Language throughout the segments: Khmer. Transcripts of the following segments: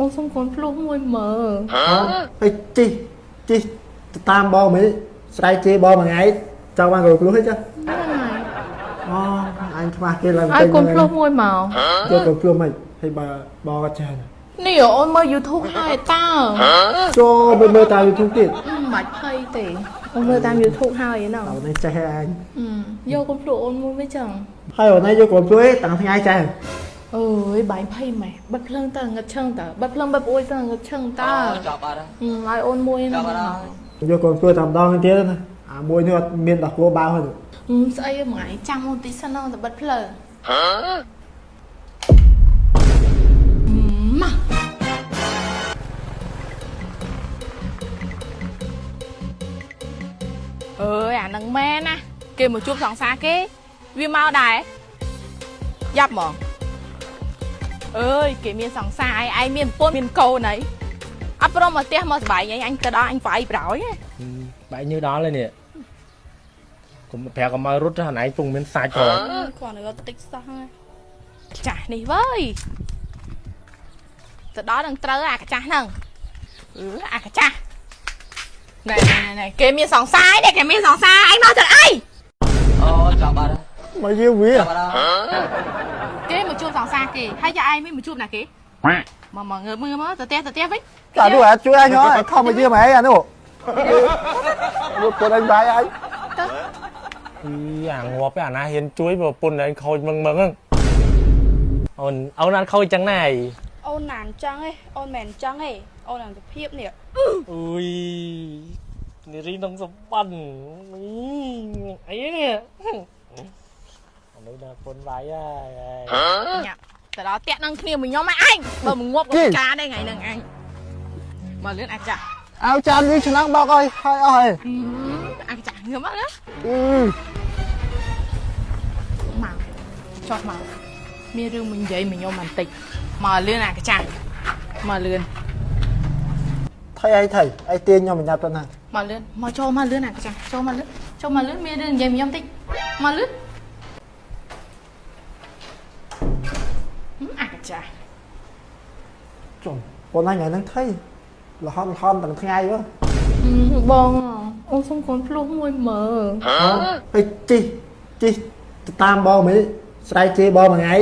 នសុំកូនភ្លោះមួយមើល ហើយជីជីទៅតាមបងមិនស្រែកជេរបងមួយថ្ងៃចង់បានកូនភ្លោះហីចា ហ្នឹងហើយ អូអញខ្វះគេឡើង ឲ្យកូនភ្លោះមួយមក យកកូនភ្លោះមិនហើយបើបងអត់ចេះ នេះអូនមើល YouTube ហើយតើ ចូលមើលមើលតាម YouTube ទៀត មិនបាច់ភ័យទេអូនមើលតាម YouTube ហើយហ្នឹង តើនេះចេះអញ យកកូនភ្លោះអូនមួយវិញចឹង ហើយអូនឯងយកកូនភ្លោះតាំងថ្ងៃចេះ អើយបាយភ័យម៉េះបិទភ្លើងតើងឹតឈឹងតើបិទភ្លើងបិទប្អួយតើងឹតឈឹងតើ ចាប់បាត់ ឲ្យអូនមួយហ្នឹង យកកូនភ្លោះតាមដងទៀតណាអាមួយនេះអត់មានដោះគោបាវហ្នឹង ស្អីមួយថ្ងៃចាំអូនតិចសិនទៅបិទភ្លើងម៉ាអើយអានឹងមែនណាគេមកជួបសង្សារគេវាមកដែរយ៉ាប់ហ្មងអើយគេមានសង្សារឯងមានប្រពន្ធមានកូនអីអត់ព្រមមកផ្ទះមកសុបាយអីអញទៅដល់អញវាយប្រោយ បែកញើដល់ហើយនេះកុំប្រាប់កុំឲ្យរត់អាណឯងពងមានសាច់ផង គ្រាន់តែរត់តិចសោះហ្នឹងចាស់នេះវើយទៅដល់នឹងត្រូវអាកាចាស់ហ្នឹងអឺអាកាចាស់ណែណែណែគេមានសង្សារនេះគេមានសង្សារឯងមកទៅអី អូចាប់បាត់ មកយាវា ចាប់បាត់ គេមកជួបសង្សារគេហើយយ៉ាឯងមិនមកជួបណាគេមកមកងើបមើលមកទៅផ្ទះទៅផ្ទះវិញ ចានោះអាជួយអញហ៎ខំមកយាមឯងអានោះយកកូនអញបាយអញ ទៅ អីអាងាប់ឯអាណាហ៊ានជួយប្រពន្ធឯងខូចមឹងមឹងហ្នឹងអូនអូនអត់ខូចចឹងណាអី អូនណាអញ្ចឹងឯងអូនមិនអញ្ចឹងឯងអូនអានភាពនេះ អុយនារីក្នុងសម្បត្តិអីនេះអានេះដល់ប្រពន្ធវាយហើយ ញ៉ាំទៅដល់ផ្ទះនឹងគ្នាមួយខ្ញុំឯងបើមកងាប់ក៏ការដែរថ្ងៃហ្នឹងអញមកលឿនអាចាស់ អោចាននេះឆ្នាំងបោកអើយហើយអស់ហើយ អាចាស់ងើបមកណា អឺ មកចុះមកមានរឿងមួយនិយាយមួយខ្ញុំបន្តិចមកលឿនអាកាចាស់មកលឿន ថៃអីថៃអីទាញខ្ញុំបញ្ញាប់ទៅណា មកលឿនមកចូលមកលឿនអាកាចាស់ចូលមកលឿនចូលមកលឿនមានរឿងនិយាយមួយខ្ញុំតិចមកលឿនអាកាចាស់ ចុំបងឯងថ្ងៃហ្នឹងថៃលហំលហំទាំងថ្ងៃហ៎ បងអូនសុំកូនភ្លោះមួយមើល ហើយជីជីទៅតាមបងមិនស្រែកជេរបងមួយថ្ងៃ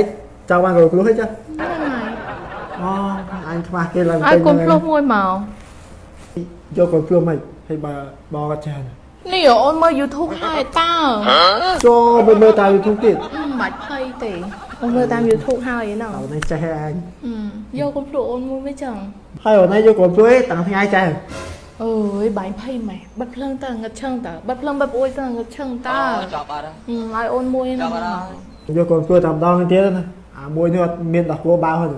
ចង់បានកូនភ្លោះហីចា ហ្នឹងហើយ អូអញខ្វះគេឡើង ឲ្យកូនភ្លោះមួយមក យកកូនភ្លោះមិនហើយបើបងអត់ចេះ នេះអូនមើល YouTube ហើយតើ ចូលមើលមើលតាម YouTube ទៀត មិនបាច់ភ័យទេអូនមើលតាម YouTube ហើយហ្នឹង តើនេះចេះអញ យកកូនភ្លោះអូនមួយវិញចឹង ហើយអូនឯងយកកូនភ្លោះតាំងថ្ងៃចេះ អើយបាយភ័យម៉េះបិទភ្លើងតើងឹតឈឹងតើបិទភ្លើងបិទប្អួយតើងឹតឈឹងតើ ចាប់បាត់ ឲ្យអូនមួយហ្នឹង ចាប់បាត់ យកកូនភ្លោះតាមដងទៀតណាអាមួយនេះអត់មានដោះគោបាវហ្នឹង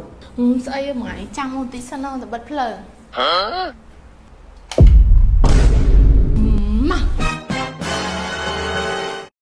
ស្អីមួយថ្ងៃចាំអូនតិចសិនទៅបិទភ្លើង